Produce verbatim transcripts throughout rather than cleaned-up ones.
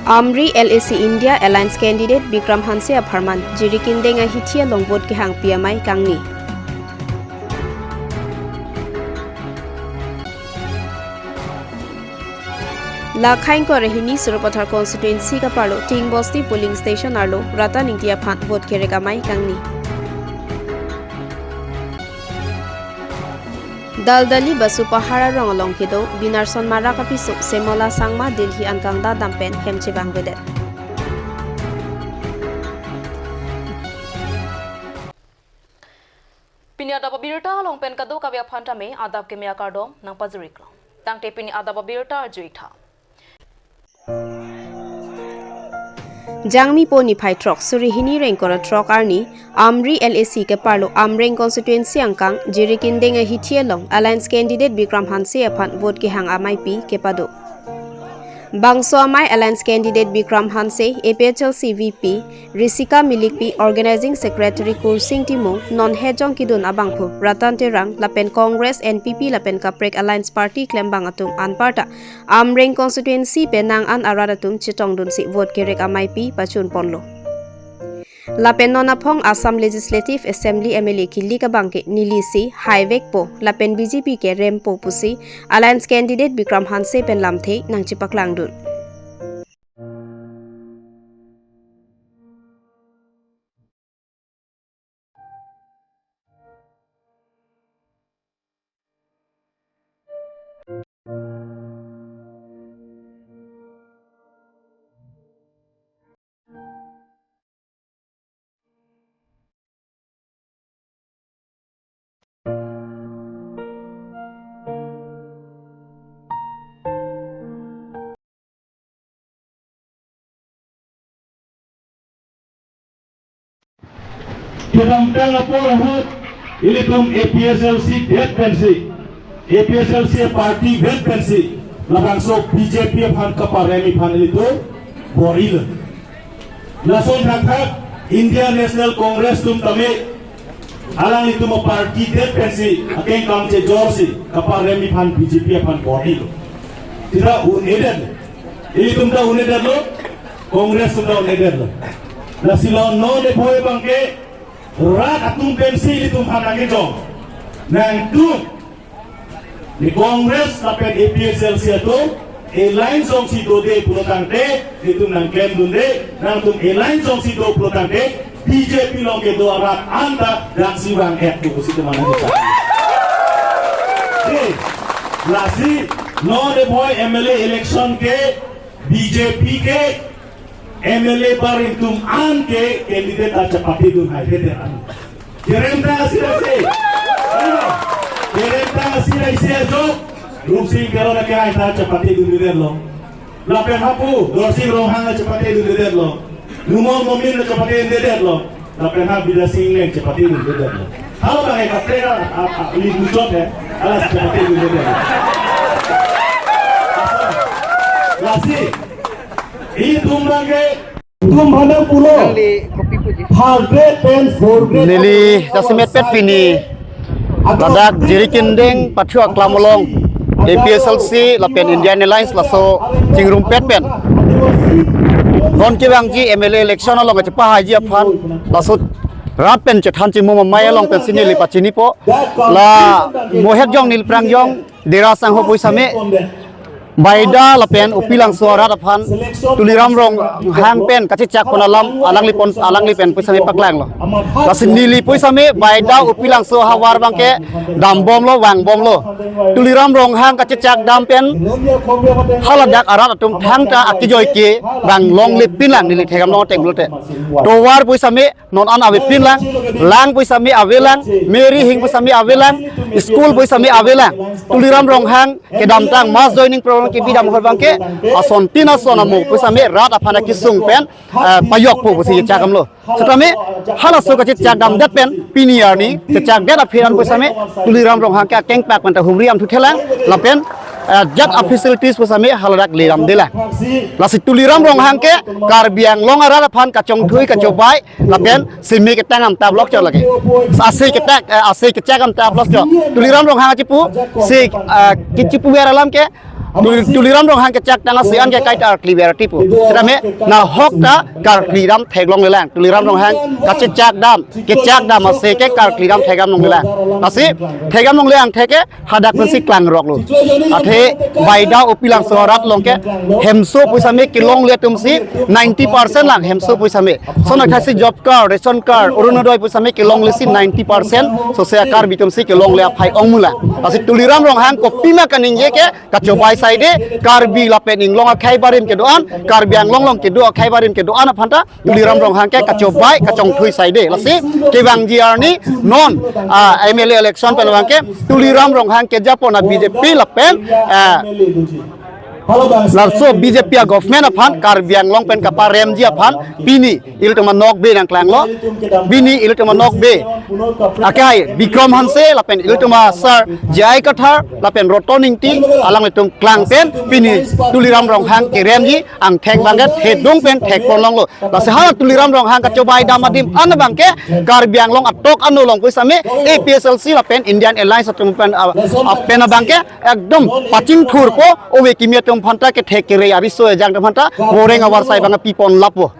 Amri L A C India Alliance candidate Bikram Hanse apharman Jirikindeng ahithi along vote kehangpi amei kangni. Lakhain kore hini Sarupathar constituency kaparlo Tingbosti polling station arlo Ratan Ingti aphan vote kerek amei kangni. Daldali Basu Pahar arong along kedo Binarson Marak apiso Semola Sangma Delhi ankang dadam pen hem chevangvedet. Pini adap abirta along pen kadokave aphan tame adap keme akardom nangpajiriklo. Tangte pini adap abirta arju-ik tha. Jangmi po niphai throk suri hini ra ingkoi ra throk arni Amri L A C keparlo Amreng constituency angkang Jirikindeng ahithi along Alliance candidate Bikram Hanse aphan vote kehang ameipi kepado. Bangso amei Alliance candidate Bikram Hanse, A P H L C V P Risika Milikpi, Organizing Secretary Kursing Timung, non hejong kidun abangphu Ratan Terang lapen Congress, N P P lapen kaprek Alliance Party klembang atum anparta Amreng constituency penang an arat atum chetongdunsi vote kerek ameipi pachunponlo. Lapen non aphong Assam Legislative Assembly M L A kilik abangke neli si haivekpo lapen B J P ke rempo pusi Alliance candidate Bikram Hanse pen lamthe nangchepaklangdun. Kedamtang apor ahut ilitum A P H L C det pensi, A P H L C party det pensi, labangso B J P aphan kaparemji aphan ilitum bor-ilo. Lason thakthak Indian National Congress atum tame alanglitum aparty det pensi akengkam chejorsi kaparemji aphan B J P aphan bor-ilo. Sita un-edetlo. Ilitum ta un-edetlo. Congress atum ta un-edetlo. Lasi la non de bhoi abangke rat atum pensi ilitum aphan nangkejong. Nangtum ne Congress lapen A P H L C atum alliance jongsi dode pulo tangte, netum nangklemdunde, nangtum alliance jongsi do pulo tangte, B J P along kedo arat anta daksi vang-et pusi teman nangkechat. Eh, lasi non de bhoi M L A election ke B J P ke M L A barim atum an ke candidate ta chepatedun hai hede an. Kerem ta asi ra isi. Kerem ta asi ra isi ajo. Rupsing Teron ke ai ta chepatedundedetlo. Lapen hapu Dorsing Ronghang ta chepatedundedetlo. Numal Momin ta chepatedundedetlo. Lapen ha Bidyasing Engleng chepatedundedetlo. Halabang ke kaprek a, a, a, ili muchot he. Hala chepatedundedetlo. Lasi itum abangke itum aphan pulo. Hundred and four. Neli jasemet pet pini ladak Jirikindeng pathu aklam along A P H L C lapen Indian Alliance laso chingrumpet pen non kevangji M L A election along kachepahaiji aphan laso rat pen chethan chimum amei along pensi neli pachinipo. La mo hejong neli aphrang jong Dera Sangho pusitame Baida lapen Upilangso arat aphan Tuliram Ronghang pen kachechak pon alam alangli pon, alangli pen pusitame paklanglo. Lasi neli pusitame Baida Upilangso ahavar abangke dambomlo, vangbomlo. Tuliram Ronghang kachechak dam pen haladak arat atum thangta akejoi ke vang longle pinlang neli thekdam long ateng pulote. Tovar pusitame non an avepinlang, lang pusitame avelang, meri hing pusitame avelang, school pusitame avelang. Tuliram Ronghang kedamtang mass joining program kebidam ahut abangke ason tin ason amo pusitame rat aphan akesung pen, eh, pajokpo pusi chekdamlo. Setame halaso kachechak damdet pen pini arni chechakdet aphi an pusitame Tuliram Ronghang ke akengpak pen ta humri amthuthelang lapen, eh, jat a facilities pusitame haladak leramdelang. Lasi Tuliram Ronghang ke Karbi Anglong arat aphan kachongthui kachobai lapen seme ketang amtap lokchot lake. Ase ketak, eh, ase kechak amtap lokchot. Tuliram Ronghang chipu, se, eh, kechipuver alam ke Tuli-, Tuliram Ronghang kechak tang asi an ke kaita arkli berti pu. Sitame nahok ta karkli dam theklonglelang. Tuliram Ronghang kachechak dam, kechak dam asi ke karkli dam thekdam longlelang. Lasi thekdam longlelang theke hadak pensi klangroklo. Athe Baida Upilangso arat along ke hemso pu sitame kelongle atumsi ninety percent lang hemso pu sitame. Sonak thasi job card, ration card, Orunodoi pu sitame kelonglesi ninety percent sose a-Karbi atumsi kelongle aphai ong mula. Lasi Tuliram Ronghang kopima kaningje ke kachobai saide, Karbi lapen Inglong akhei barim kedo-an, Karbi Anglong along kedo akhei barim kedo-an aphanta Tuliram Ronghang ke kachobai kachongthui saide. Lasi kevangji arni non, ah, M L A election pen abang ke Tuliram Ronghang kejapon a-B J P lapen, ah, laso B J P a-government aphan Karbi Anglong pen kaparemji aphan pini ilitum anokbe nangklanglo. Pini ilitum anokbe akai Bikram Hanse lapen ilitum a-sir J I Kathar lapen Roton Ingti alanglitum klang pen pini Tuliram Ronghang keremji angthek abang ke thedung pen thekpon longlo. Lasi hala Tuliram Ronghang kachobai dam adim an abang ke Karbi Anglong atok ano along pu sitame A P H L C lapen Indian Alliance atum pen, ah, ah, pen abang ke ekdom pachingthurpo, ove kimi atum aphanta kethek kere abiso ejang atum aphanta voreng avarsai abang pipon lapo.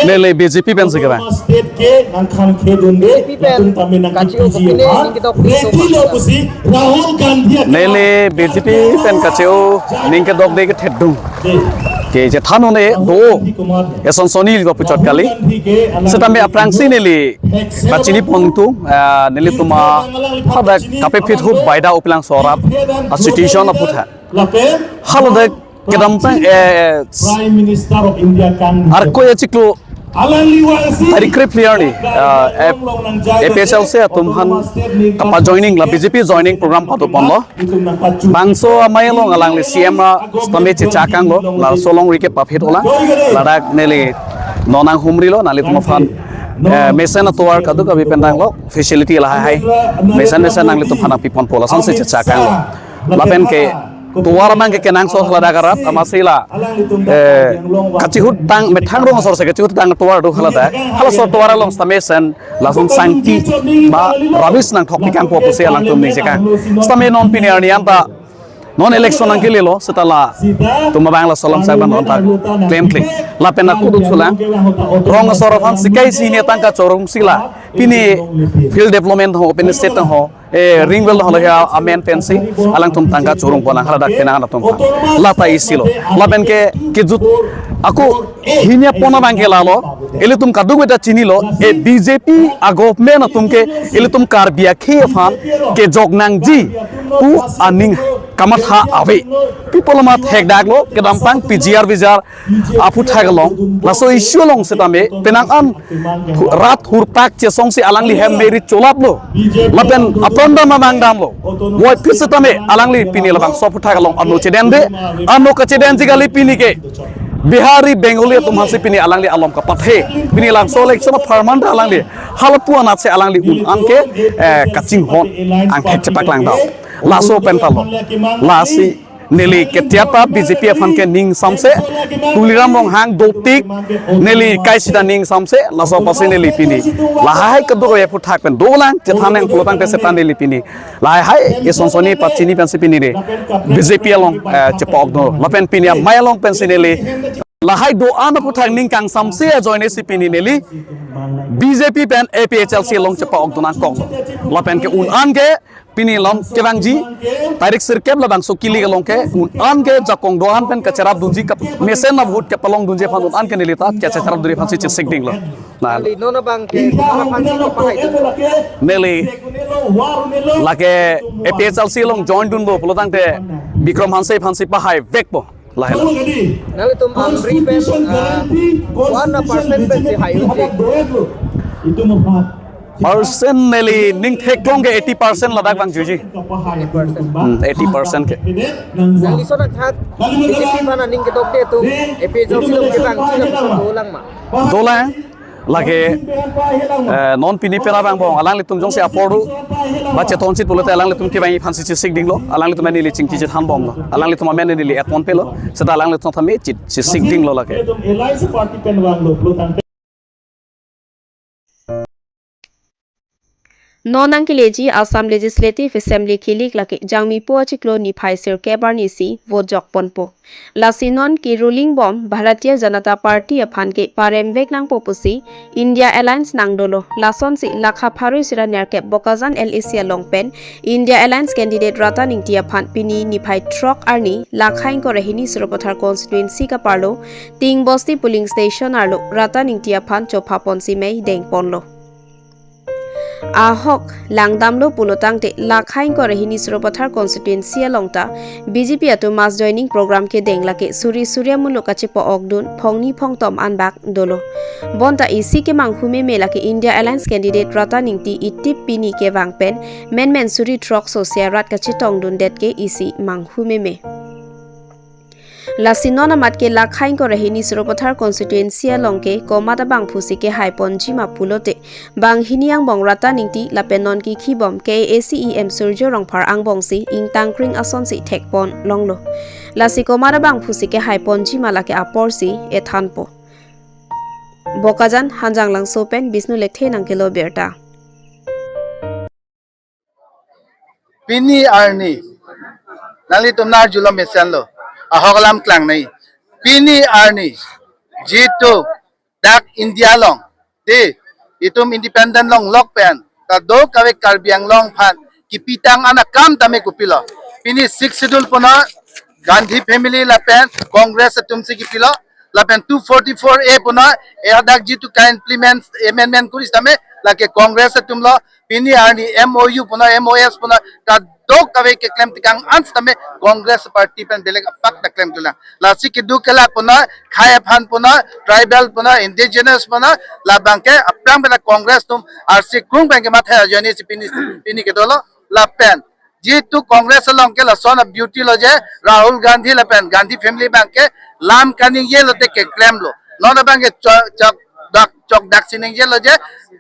Neli B J P pensi kevang. State ke nangkhang khedunde, B J P pen atum tame nang kachi-o kipiji kopine, ha? Ning kedok ready lo pusi Rahul Gandhi atum. Neli B J P pen kachi-o ning kedokde ke thedung. Ke chethan un-e do. Eson soni liva puchot kali. Sitame aphrangsi neli pachini pontu, ah, nelitum a hadak kapephit ahut Baida Upilangso arat a-situation aputhak. Haladak kedamtang, eh, Prime Minister of India kan arkoi achiklo tarik krepli arni, ah, eh, A P H L C atum aphan kapa-joining la B J P joining program pado ponlo. Bangso amei along alangli C M a sitame chechakanglo, laso alongri ke paphit-o lang. Ladak neli non nanghumrilo, nanglitum aphan, eh, mesen atovar kadokave pen tanglo, facility lahai hai mesen mesen nanglitum aphan nangpiponpo, lasonsi chechakanglo. Lapen ke tovar abang ke kenangsot haladak arat amatsi la, eh, kachihut tang methang rong asor si kachihut tang tovar do haladak. Halaso tovar along sitame mesen lason sangti ba rubbish nangthok pikangpo pusi alangtum ningje kang. Sitame non pini arni anta non election nangkelelo seta latum abang laso alam sak abang non ta klemkle. Lapen ako duthulang rong asor aphan sikai sini tangka chorong si la pini field development ho, pini state ho, eh, ring well ho, lahai amen pensi alangtum tangka chorongpon lang haladak penang atum aphan. Lata isilo. Lapen ke kejut ako hini apon abang ke lalo, ilitum kadokave ta chinilo, eh, B J P a-government atum ke ilitum Karbi akhei aphan kejok nangji pu aning kamatha ave. People amat hekdaklo, kedamtang P G R V G R aputhak along, laso issue along sitame penang an hu-, rat hurpak chesongsi alangli hem meri cholaplo. Lapen apran dam amang damlo. Voiphit sitame alangli pini labangso aputhak along ano chedende, ano kachedenji kali pini ke Bihari, Bengali atum aphansi pini alangli alom kapathe. Pini labangso election apharman ta alangli halapu anatsi alangli un-an ke, eh, kachinghon angthek chepaklangdam. Laso pen talo. Lasi neli ketia ta B J P aphan ke ning samse, Tuliram Ronghang dotik, neli kaisida ning samse, laso apotsi neli pini lahai kadokave aputhak pen dolang, chethan nang pulotangte seta neli pini lahai eson soni pachini pensi pini de B J P along, eh, chepa-okdun. Lapen pini amei along pensi neli lahai do-an aputhak ning kangsamse ajoine si pini neli B J P pen A P H L C along chepa-okdun nangkoklo. Lapen ke un-an ke pini along kevangji tarik sirkep labangso kili along ke un-an ke jakong do-an pen kacherapdunji kap mesen nabhut kepalongdunji aphan un-an ke neli ta kachecherapdunji aphansi chesik dinglo. Na, kali non abang ke, non aphansi pahai dun. Neli lake A P H L C along join dunpo pulotangte Bikram Hanse aphansi pahai vekpo. Lahai lo. Nanglitum amri pen, ah, one percent pensi hai unji. Percent neli ning theklong ke eighty percent ladak vangjuji. Eighty percent. Hmm, eighty percent ke. Nangli sonak hat, B J P aphan aning kedokde atum, A P H L C along kevangji atum dolang ma? Dolang. Lake, eh, non pini pen abang bong, alanglitum jongsi apor do ba chetonchit pulote alanglitum kevangji aphansi chesik dinglo, alanglitum neli chingki chethan bomlo, alanglitum amen neli etpon pelo, seta alanglitum tame chi-, chesik dinglo lake. Non nangkeleji Assam Legislative Assembly kilik lake Jangmipo achiklo niphai sirkep arni si vote jokponpo. Lasi non ke ruling bom Bharatiya Janata Party aphan ke paremvek nangpo pusi India Alliance nangdolo. Lasonsi lakha pharo isi ra nerkep Bokajan L A C along pen India Alliance candidate Ratan Ingti aphan pini niphai throk arni lakha ingkoi ra hini Sarupathar constituency kaparlo Tingbosti polling station arlo Ratan Ingti aphan chophaponsi mei dengponlo. Ahok langdamlo pulotangte lakha ingkoi ra hini Sarupathar constituency along ta B J P atum mass joining program kedeng lake suri Surya Muluk kachepa-okdun phongni phongtom anbak dolo. Bonta isi kemanghu meme lake India Alliance candidate Ratan Ingti itip pini kevang pen menmen suri throk so sia rat kachetongdundet ke isi manghu meme. Lasi non amat ke lakha ingkoi ra hini Sarupathar constituency along ke komat abangphu si kehaiponji ma pulote banghini angbong Ratan Ingti lapen non kikhibom K A A C E M Surjo Rongphar angbong si ingtangkring asonsi thekpon longlo. Lasi komat abangphu si kehaiponji ma lake apor si ethanpo. Bokajan, Hanjanglangso pen Bishnu Lekthe nangkelo birta. Pini arni, nanglitum arjulo mesenlo, ahok alam klangnei. Pini arni, jitu dak India along, di, itum independent longlok pen, kadokave Karbi Anglong aphan kipitang an akam tame kopilo. Pini Sixth Schedule punon Gandhi family lapen Congress atum si kipilo, lapen two forty-four A punon, eh, dak jitu ka-implement amendment kuri sitame, lake Congress atumlo. Pini arni M O U punon, M O S punon, kadokave keklem tekang an sitame Congress party pen belek apak ta klemklelang. Lasi keduk kelak punon, khei aphan punon, tribal punon, indigenous punon, labang ke aphrang pen Congress atum arsi krung pen kematha ajoine si pini, pini kedolo, lapen jitu Congress along ke lason a-beauty lo je, Rahul Gandhi lapen Gandhi family abang ke lam kaningje lote keklemlo. Non abang ke chok, chok dak, chok dak si ningjelo je,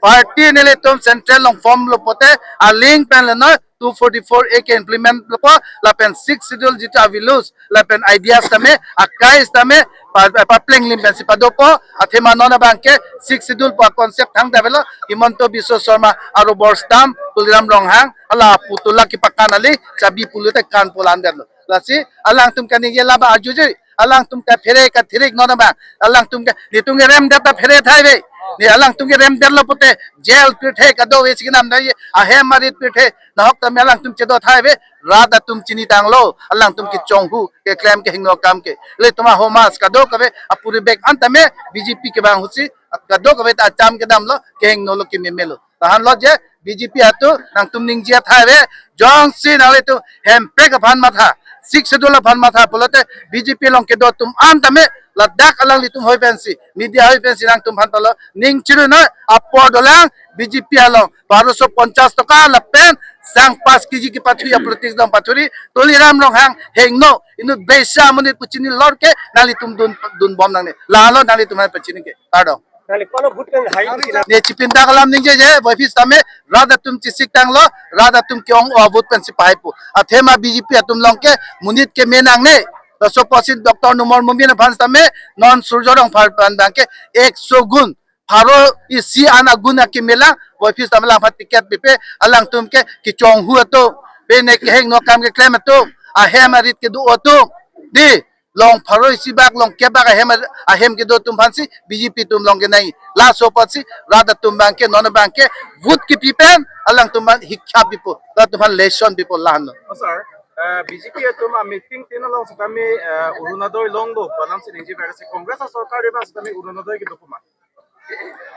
party nelitum central along formlo pote, aling pen le non two forty-four A ke-implement lopo, lapen Sixth Schedule jitu avenues, lapen ideas tame, akai tame, pa, pa, paplenglim pensi padopo, athema non abang ke Sixth Schedule pu a-concept thangta avelo, Himanta Biswa Sarma arubor stam, Tuliram Ronghang, hala putu lake pakan ali, chabi pulote kan pulan detlo. Lasi, alangtum kaningje laba arjuje, alangtum kaphere kathirik non abang, alangtum ke, nelitum kerem det ta phere thai ave, ne alangtum kerem detlo pote, jail pirthe kadokave si kenam dai, ahem arit pirthe, nahok tame alangtum chedo thai ave, rat atum chinitanglo, alangtum kechonghu, keklem kehingno akam ke. Ilitum ahomas kadokave, apuri bek an tame, B J P kevang ahut si, kadokave ta acham kedamlo, kehingnolo kememelo. Lahenlo je, B J P atum, nangtum ningje thai ave, jongsi nanglitum, Hemprek aphan matha, Sixth Schedule aphan matha, pulote, B J P along kedo atum an tame, ladak alanglitum hoi pensi, media hoi pensi nangtum aphan palo, ning chiru noi, apor dolang, B J P along, baroso ponchas toka lapen sang pas kiji kepathu ya politics dong pathuri, Tuliram Ronghang hingno, inut beisa monit pu chini lor ke, nanglitum dun, dunbom nangne. Lalo nanglitum aphan pachini ke. Kardom. Nangli kono vote kanghai pu chini. Ne chipinta kalam ningje je, boiphis tame, rat atum chesik tanglo, rat atum ke-ong o vote pensi pahai pu. Athema B J P atum along ke, monit keme nangne. Laso apotsi Doctor Numal Momin aphan tame, non Surjo Rongphar aphan abang ke, ekso gun. Pharo isi an agun akeme lang, boiphis tame lang aphan ticket pipe, alangtum ke kechonghu atum, pine kehingno akam keklem atum, ahem arit kedo atum, di, long pharo isi bak, long kep bak ahem ar-, ahem kedo atum aphansi, B J P atum along kenai, laso apotsi, rat atum abang ke, non abang ke, vote kepi pen, alangtum aphan hikha pipo, rat atum aphan lesson pipo lahenlo. Oh, sir, eh, B J P atum a-meeting tin along sitame, eh, Orunodoi longlo, pu alam si ningje ber si Congress a-sorkar ri abang sitame Orunodoi kedo puma.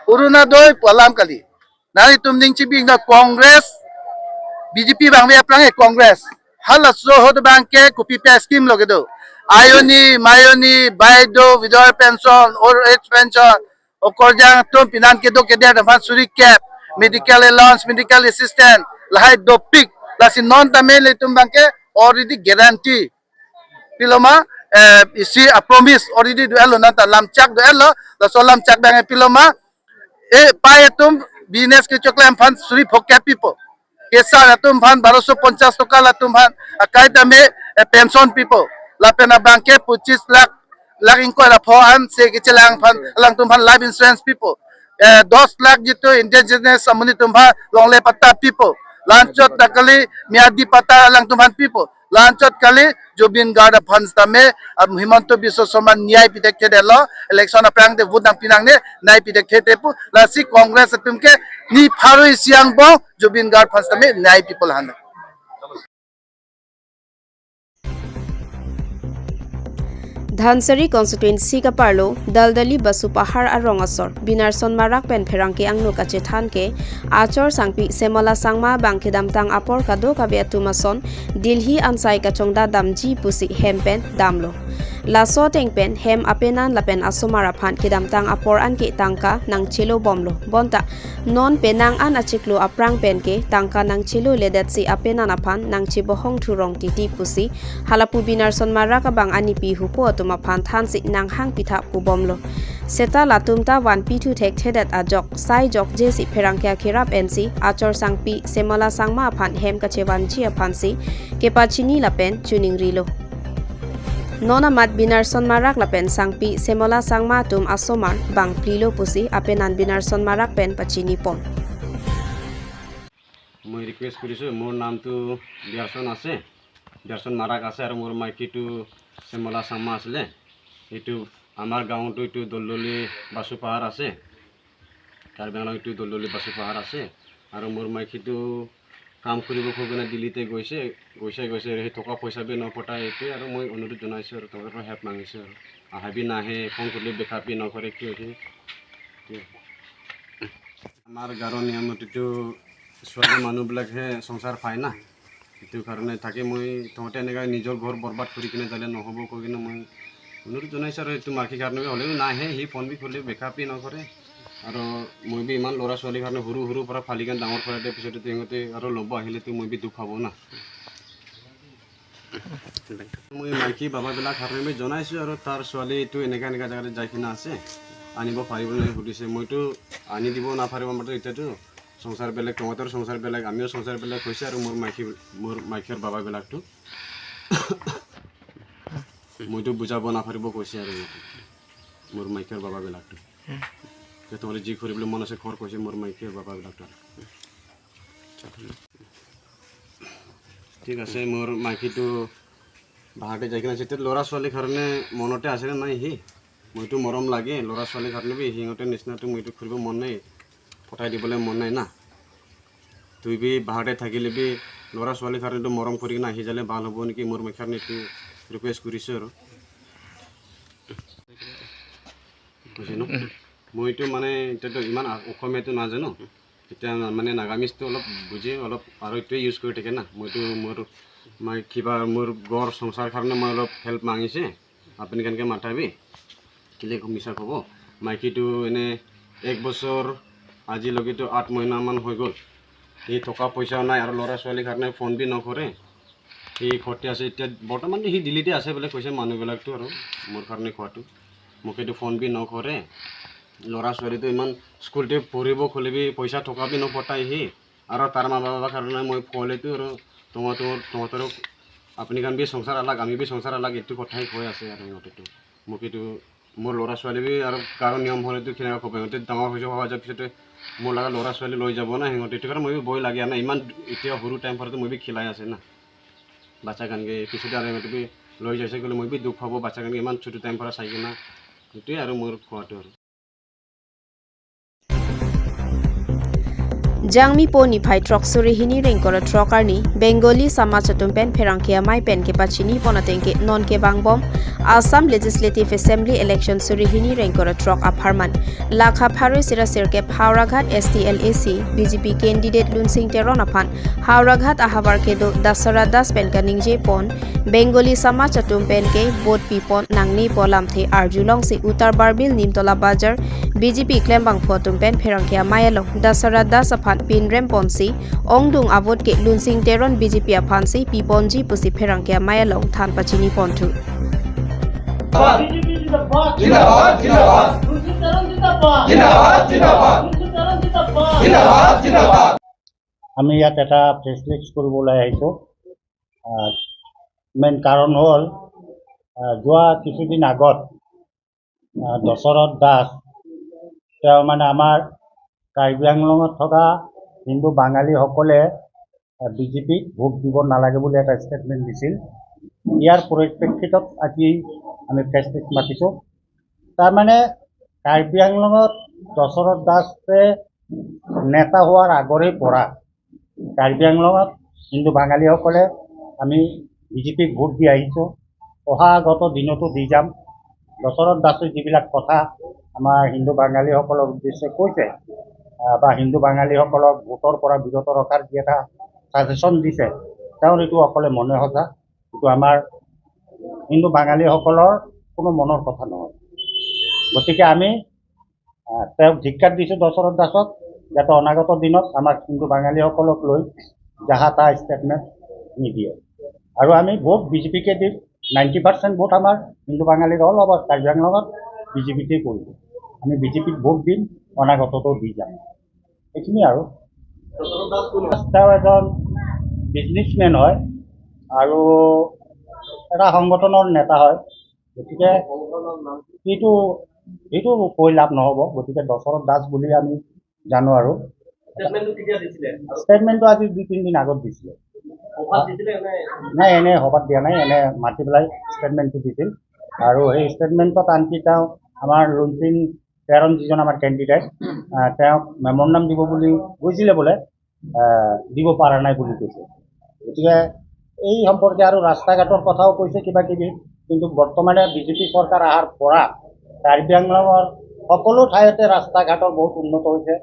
Orunodoi pu alam kali. Nanglitum ning chibing na Congress, B J P abang ave aphrang e Congress. Halaso ahut abang ke kopi pe scheme lo kedo. Ayoni, mayoni, baido, without pension, old age pension, okorjang atum pinan kedo keder aphan suri kep, medical allowance, medical assistance, lahai dopik, lasi non tame ilitum abang ke already guarantee. Piloma, eh, isi a-promise already do-etlo nangta lamchak do-etlo, laso lamchak abang piloma, eh, pai atum business kechoklem aphan suri phokep pipo. Kesar atum aphan baroso ponchas toka latum aphan, akai tame, eh, pension pipo. Lapen abang ke pochis lakh, lakh ingkoi ra pho an se kechelang aphan, alangtum aphan life insurance pipo. eh, dos lakh jitu indigenous amonit atum aphan longle patta pipo. La-anchot ta kali, miyadi patta alangtum aphan pipo. La-anchot kali, Zubeen Garg aphan sitame, ah, Himanta Biswa Sarma niyai pithekthe detlo, election aphrang te vote nangpi nangne, niyai pithekthe te pu, lasi Congress atum ke ni pharo isi angbong, Zubeen Garg aphan sitame niyai pipo lahan. Dhansiri constituency kaparlo Daldali Basupahar arong asor Binarson Marak pen pherangke angno kachethan ke Achor Sangpi Semola Sangma abang kedamtang apor kadokave atum ason Delhi ansai kachongdat damji pusi hem pen damlo. Laso ateng pen hem apenan lapen asomar aphan kedamtang apor anke tangka nangchelo bomlo. Bonta non penang an achiklo aphrang pen ke tangka nangchelo ledetsi apenan aphan nangchebohong thurong titi pusi halapu Binarson Marak abang anipi hupo atum aphan thansi nanghang pitha pu bomlo. Seta latum ta vanpi thu thekthedet ajok sai jokjesi pherangke akerap ensi Achor Sangpi Semola Sangma aphan hem kachevanji aphansi kepachini lapen chuningrilo. Non amat Binarson Marak lapen Sangpi Semola Sangma atum asomar bang plilo pusi apenan Binarson Marak pen pachini pon. মই ৰিকুৱেষ্ট কৰিছোঁ, মোৰ নামটো বিয়াৰচন আছে, বিয়াৰচন মাৰাক আছে আৰু মোৰ মাইকীটো শ্যামলা চাংমা আছিলে। এইটো আমাৰ গাঁৱতো এইটো দলদলি বাচু পাহাৰ আছে, কাৰ্বি আংলং এইটো দলদলি বাচু পাহাৰ আছে। আৰু মোৰ মাইকীটো কাম কৰিব কৈ কিনে দিল্লীতে গৈছে, গৈছে, গৈছে, সেই টকা পইচা বি নপঠায় এইটোৱে। আৰু মই অনুৰোধ জনাইছোঁ আৰু তোমালোকৰ পৰা হেল্প মাগিছোঁ আৰু। আহাবি নাহে, ফোন কৰিলে বেকআপি নকৰে, কিয় কি? কিয়? আমাৰ গাঁৱৰ নিয়মত এইটো ছোৱালী মানুহবিলাকহে সংসাৰ পায় না, সেইটো কাৰণে থাকে। মই তহঁতে এনেকৈ নিজৰ ঘৰ বৰবাদ কৰি কিনে যালে নহ'ব কৈ কিনে মই অনুৰোধ জনাইছোঁ আৰু। এইটো মাইকী কাৰণে হ'লেও নাহে, সি ফোন বি কৰিলে বেকআপি নকৰে। আৰু মই বি ইমান ল'ৰা ছোৱালীৰ কাৰণে সৰু সৰুৰ পৰা ফালি কিনে ডাঙৰ কৰাৰ পিছতে সিহঁতে আৰু ল'ব আহিলেতো মই বি দুখ পাব না। মই মাইকী বাবাবিলাক হাৰণে মই জনাইছোঁ আৰু তাৰ ছোৱালী এইটো এনেকা এনেকা জেগাত যাই কিনে আছে, আনিব পাৰিব নাই সুধিছে। মইতো আনি দিব নাপাৰিব, আমাৰতো এতিয়াতো সংসাৰ বেলেগ, তহঁতৰ সংসাৰ বেলেগ, আমিও সংসাৰ বেলেগ হৈছে আৰু মোৰ মাইকী, মোৰ মাইকীৰ বাবাবিলাকতো মইতো বুজাব নাপাৰিব কৈছে আৰু মোৰ মাইকীৰ বাবাবিলাকতো। যে তোমালোকে যি কৰিবলৈ মন আছে কৰ কৈছে মোৰ মাইকীৰ বাবাবিলাকতো। ঠিক আছে, মোৰ মাইকীটো বাহাতে যাই কিনে আছে। এতিয়া ল'ৰা ছোৱালীৰ কাৰণে মনতে আছেনে নাই সি? মইতো মৰম লাগে, ল'ৰা ছোৱালীৰ কাৰণে বি সিহঁতে নিচিনাতো মইতো কৰিব মন নাই, পঠাই দিবলৈ মন নাই না। তুই বি বাহাতে থাকিলে বি ল'ৰা ছোৱালীৰ কাৰণেতো মৰম কৰি কিনে আহি যালে ভাল হ'ব নেকি, মোৰ মাইকীৰ কাৰণে এইটো ৰিকুৱেষ্ট কৰিছোঁ আৰু। বুজিছে ন? মইতো মানে এতিয়াতো ইমান আ-, অসমীয়াটো নাজানো। এতিয়া মানে নাগামিজটো অলপ বুজি অলপ আৰু এইটোৱে ইউজ কৰি থাকে না। মইতো মোৰ, মই কিবা মোৰ ঘৰ সংসাৰ কাৰণে মই অলপ হেল্প মাগিছে। আপুনি কেনেকৈ মাতাবি? কেলে মিছা ক'ব? মাইকীটো এনে এক বছৰ আজিলৈকেতো আঠ মহিনামান হৈ গ'ল। এই টকা পইচাও নাই আৰু ল'ৰা ছোৱালীৰ কাৰণে ফোন বি নকৰে। সি ঘৰতে আছে এতিয়া, বৰ্তমানতো সি দিল্লীতে আছে বোলে কৈছে মানুহবিলাকতো আৰু মোৰ কাৰণে কোৱাটো। মোকেতো ফোন বি নকৰে। ল'ৰা ছোৱালীটো ইমান স্কুলতে পঢ়িব খুলিবি, পইচা টকা বি নপঠায় সি। আৰু তাৰ মা বাবাৰ কাৰণে মই ক'লেতো আৰু তহঁতৰ, তহঁতৰ আপুনি কাৰণ বি সংসাৰ আলাগ, আমি বি সংসাৰ আলাগ, এইটো কথাই কৈ আছে আৰু সিহঁতেতো। মোকেতো মোৰ ল'ৰা ছোৱালী বি আৰু গাঁৱৰ নিয়ম হ'লেতো কেনেকুৱা ক'ব, সিহঁতে ডাঙৰ হৈ যাব, হোৱাৰ পিছতে মোৰ লগা ল'ৰা ছোৱালী লৈ যাব না সিহঁতে। এইটো কাৰণে মই বি ভয় লাগে না, ইমান এতিয়া সৰু টাইম পৰাতো মই বি খেলাই আছে না। বাচ্চা কানকে পিছতে আৰু সিহঁতে বি লৈ যাইছে ক'লে মই বি দুখ পাব, বাচ্চা কানকে ইমান ছোট টাইম পৰা চাই কিনা। এইটোৱে আৰু মোৰ কোৱাটো আৰু। Jangmi po niphai throk suri hini rengkor throk arni Bengali samaj atum pen pherangke amei pen kepachini pon ateng ke non kevangbom Assam Legislative Assembly election suri hini rengkor throk apharman lakha pharo sira sirkep Howraghat S T L A C B J P candidate Lunsing Teron aphan Howraghat ahavar kedo Dasara Das pen kaningje pon Bengali samaj atum pen ke vote pi pon nangne pu alamthe arjulongsi Uttar Barbil Nimtola Bazar B J P klembangphu atum pen pherangke amei along Dasara Das aphan pinrem ponsi ongdung a-vote ke Lunsing Teron B J P aphansi pi ponji pusi pherangke amei along than pachini ponthu. জিন্দাবাদ, জিন্দাবাদ। জিন্দাবাদ, জিন্দাবাদ। জিন্দাবাদ, জিন্দাবাদ। জিন্দাবাদ, জিন্দাবাদ। আমি ইয়াত এটা প্ৰেছ মিট কৰিবলৈ আহিছোঁ। আহ, মেইন কাৰণ হ'ল, আহ, যোৱা কিছুদিন আগত, আহ, দশৰথ দাস তেওঁ মানে আমাৰ কাৰ্বি আংলঙত থকা হিন্দু বাঙালীসকলে বিজেপিক ভোট দিব নালাগে বুলি এটা ষ্টেটমেণ্ট দিছিল। ইয়াৰ পৰিপ্ৰেক্ষিতত আজি আমি প্ৰেছ মিট মাতিছোঁ। তাৰমানে কাৰ্বি আংলঙত দশৰথ দাসে নেতা হোৱাৰ আগৰে পৰা কাৰ্বি আংলঙত হিন্দু বাঙালীসকলে আমি বিজেপিক ভোট দি আহিছোঁ। অহাগত দিনতো দি যাম। দশৰথ দাসে যিবিলাক কথা আমাৰ হিন্দু বাঙালীসকলৰ উদ্দেশ্যে কৈছে, আহ, বা হিন্দু বাঙালীসকলক ভোটৰ পৰা বিৰত ৰখাৰ যি এটা ছাজেশ্যন দিছে, তেওঁৰ এইটো অকলে মনে সজা। এইটো আমাৰ হিন্দু বাঙালীসকলৰ কোনো মনৰ কথা নহয়। গতিকে আমি, আহ, তেওঁক ধিক্কাৰ দিছোঁ দশৰথ দাসক, যাতে অনাগত দিনত আমাক হিন্দু বাঙালীসকলক লৈ যাহা তাহা ষ্টেটমেণ্ট নিদিয়ে। আৰু আমি ভোট বিজেপিকে দিম। নাইণ্টি পাৰ্চেণ্ট ভোট আমাৰ হিন্দু বাঙালীৰ অল অভাৰ কাৰ্বি আংলঙত বিজেপিতে পৰিব। আমি বিজেপিক ভোট দিম, অনাগততো দি যাম। এইখিনি আৰু। দশৰথ দাস কোন হয়? তেওঁ এজন বিজনেছমেন হয় আৰু এটা সংগঠনৰ নেতা হয়। গতিকে সংগঠনৰ নাম কি? এইটো, এইটো কৈ লাভ নহ'ব। গতিকে দশৰথ দাস বুলি আমি জানো আৰু। ষ্টেটমেণ্টটো কেতিয়া দিছিলে? ষ্টেটমেণ্টটো আজি দুই তিনিদিন আগত দিছিলে। সভাত দিছিলে নে? নাই, এনে সভাত দিয়া নাই, এনে মাতি পেলাই ষ্টেটমেণ্টটো দিছিল। আৰু সেই ষ্টেটমেণ্টত আনকি তেওঁ আমাৰ লুংচিং তেৰণ যিজন আমাৰ কেণ্ডিডেট, আহ, তেওঁক মেমৰেণ্ডাম দিব বুলি গৈছিলে বোলে, আহ, দিব পৰা নাই বুলি কৈছে। গতিকে এই সম্পৰ্কে আৰু ৰাস্তা ঘাটৰ কথাও কৈছে কিবা কিবি, কিন্তু বৰ্তমানে বিজেপি চৰকাৰ অহাৰ পৰা কাৰ্বি আংলঙৰ সকলো ঠাইতে ৰাস্তা ঘাটৰ বহুত উন্নত হৈছে।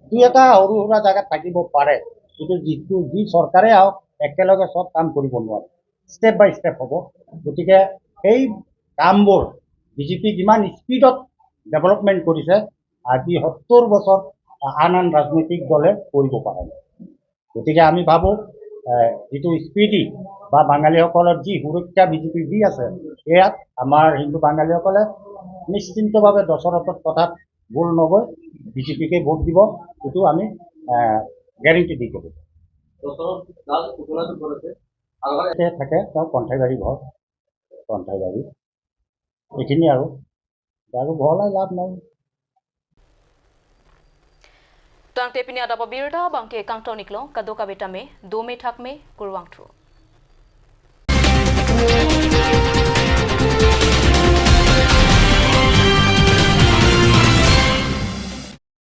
দুই এটা সৰু সুৰা জাগাত থাকিব পাৰে, কিন্তু যিটো, যি চৰকাৰে আহক, একেলগে চব কাম কৰিব নোৱাৰে, ষ্টেপ বাই ষ্টেপ হ'ব। গতিকে সেই কামবোৰ বিজেপি যিমান স্পীডত ডেভেলপমেণ্ট কৰিছে, আজি সত্তৰ বছৰ আন আন ৰাজনৈতিক দলে কৰিব পৰা নাই। গতিকে আমি ভাবোঁ, এ, যিটো স্পীডি বা বাঙালীসকলৰ যি সুৰক্ষা বিজেপি দি আছে, ইয়াত আমাৰ হিন্দু বাঙালীসকলে নিশ্চিন্তভাৱে দশৰথৰ কথাত ভুল নগৈ বিজেপিকে ভোট দিব, এইটো আমি, এ, গেৰেণ্টি দি ক'ব। দশৰথ দাস ঠিকনাটো ক'ত আছে? আৰু ইয়াতে থাকে, তেওঁ কণ্ঠাইবাৰী ঘৰ, কণ্ঠাইবাৰী। এইখিনি আৰু, আৰু বহলাই লাভ নাই। Tangte pini adap abirta abangke kangton-iklo, kadokave tame dome thakme, kurvangthu.